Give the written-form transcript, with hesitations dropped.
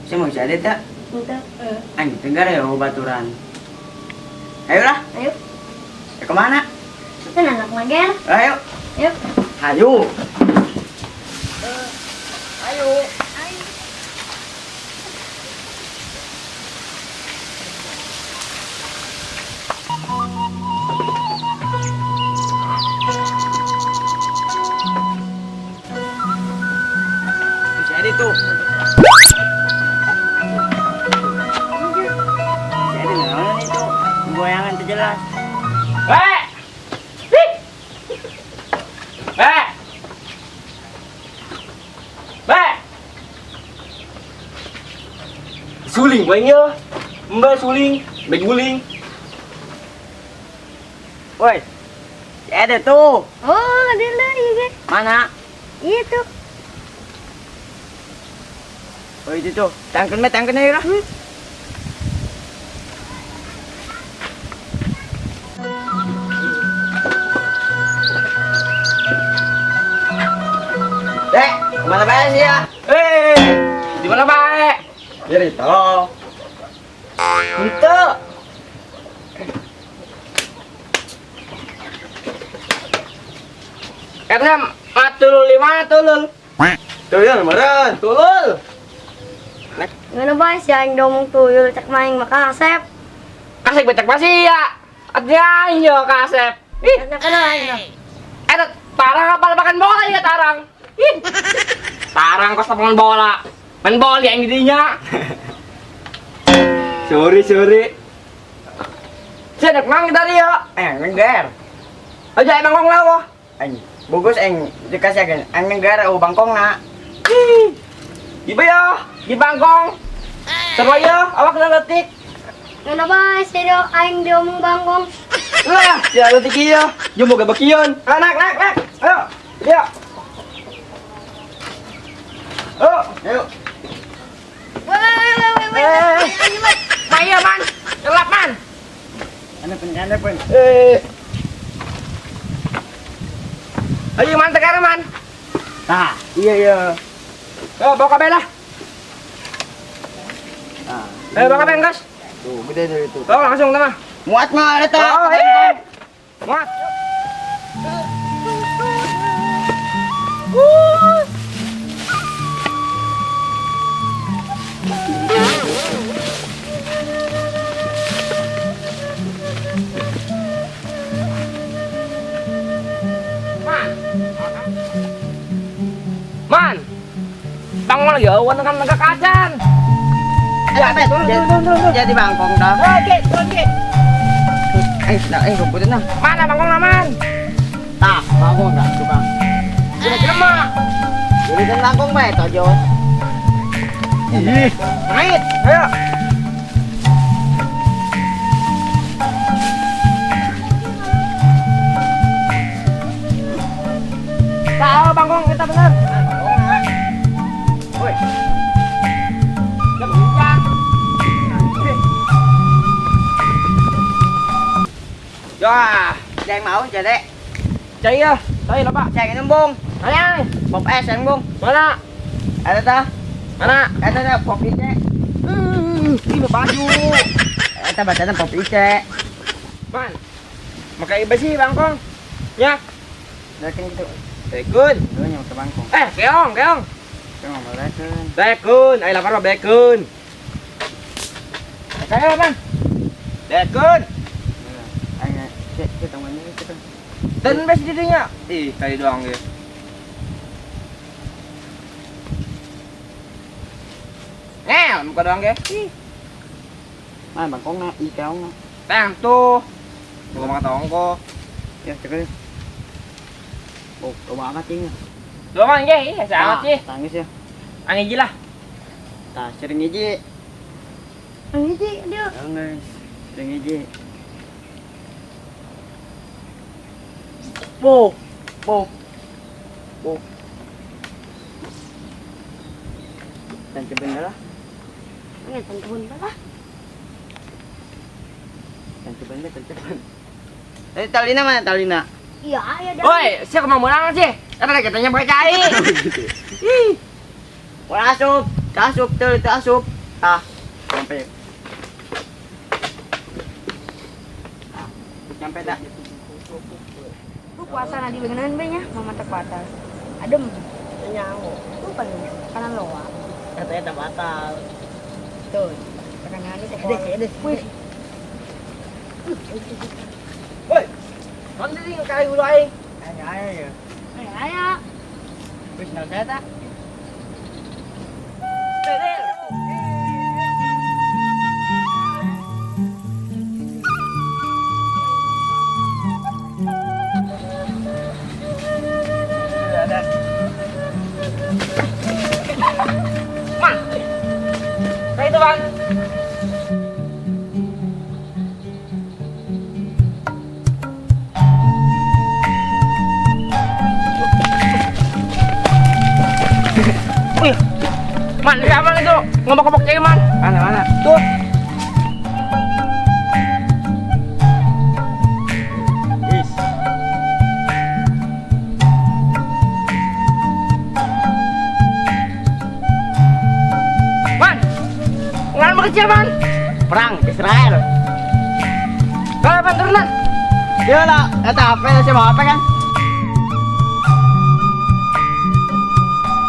Saya mau jadi tak? Entah. Anjing tenggara ya baturan. Ayolah, Ayo, ya kemana? kita anak mager. Ayo, Ayo. ayo. Ayo. Ayo. Jadi tuh. Jadi naon itu? Goyangan teu jelas. Eh! Ih! Eh! Eh! Suling bae nya. Mbak suling, bae guling. Woi. Ada tuh. Oh, ada lah, iya ge. Mana? Iya tuh. Oh itu tuh. Tangkeun mah tangkeun ayo lah. Dek, kemana bae sih ya? Eh, di mana bae? Jadi tuh. Itu. Katanya matulul lima tulul. Tuyul meureun. Tulul. Gimana bae si aing domong tuyul cek maing maka kasep. Kasep becek pasti ya. Artinya aing yo kasep. Ih, Kasep kan aing tuh. eta tarang apa makan bola ya tarang. Ih. Tarang kos lapangan bola. Main bola yang didinya. Sorry, sorry. Saya nak mang dari ya. Eh, nenggar. Aja emang ngong lawa. Aing bungkus aing dikasih aing aing nenggar oh bangkong na. Ih. Di ya, di bangkong. Sama ya, awak kena letik. Gimana bae si do aing diomong bangkong. Lah, ya letik iya. Jumbo gak bakian. Ah, naik, naik, naik. Ayo. Ya. Ayo. Ayo. Woi, woi, woi, woi, Eh. woi. Maya man, gelap man. Ane pun, ane pun. Eh. Ayo man sekarang man. Tah, iya iya. Oh, bawa kabel lah. Nah, Eh, bawa kabel gas. tuh gede dari itu. Oh, langsung tama. Muat mah eta. Oh, eh. Muat. Man. Man. Bang lagi awan kan negak kacan. Ya, turun, turun, turun, turun. Jadi bangkong dah. Oke, turun, Ki. Eh, nah, eh, komputer nah. Mana bangkong naman? Tah, bangkong dah, tukang. Kira-kira mah. Jadi kan bangkong bae tojos. Ih, naik. Ayo. Tahu bangkong kita bener. Woi, Ya, jangan mau jadi. cai ya, cai lah pak. Cai nembung. Ayang, Pop es nembung. mana? Ada tah? Mana? Ada tah pop ice. Ini baju. Eta bacaan pop ice. Man, makai besi bangkong. Ya, Dakin gitu. bekun. Dulu nyampe bangkong. Eh, keong, keong. Keong balekeun. Bekun, ayo lapar mah bekun. Kayak man. Bekun. Aing cek cek tangannya itu. Dan besi didinya. Ih, tadi doang ya. Ngel, muka doang ge. Mana bangkong na, i keong na. Tang tuh. Bukan makan tongko. Ya, cek. Oh, coba amat ini. Dua man ge, iya sama sih. Tangis ya. Angin gila. Tah, sering hiji. Ang hiji dia. Tangis. Sering hiji. Bo. Bo. Bo. Dan kebun lah. Ini kebun lah. Dan kebun, dan kebun. Eh, talina mana talina? Iya, aya dah. Woi, sia kumaha meunang sih? Eta teh katanya pakai cai. Ih. Ulah asup, teu asup, teu teu asup. Tah, nyampe. Tah, nyampe dah. Lu puasa na di beungeun be nya, mama teh batal. Adem. Nyaho. Tuh paling kanan loa. Eta eta batal. Tuh. Kanan ini teh. Ede, ede. Wih, Woi. Kan deui kali ulah aing. Aya aya ya. aya aya. Wis nang saya tak? Man. Kayak itu, Bang. Wih. Man, lihat man itu. Ngomong-ngomong kayak man. Mana mana? Tuh. Is. Man. Ngan kecil, Man. Perang Israel. Kalau man turunan. Iya lah, eta apa sih mau apa kan?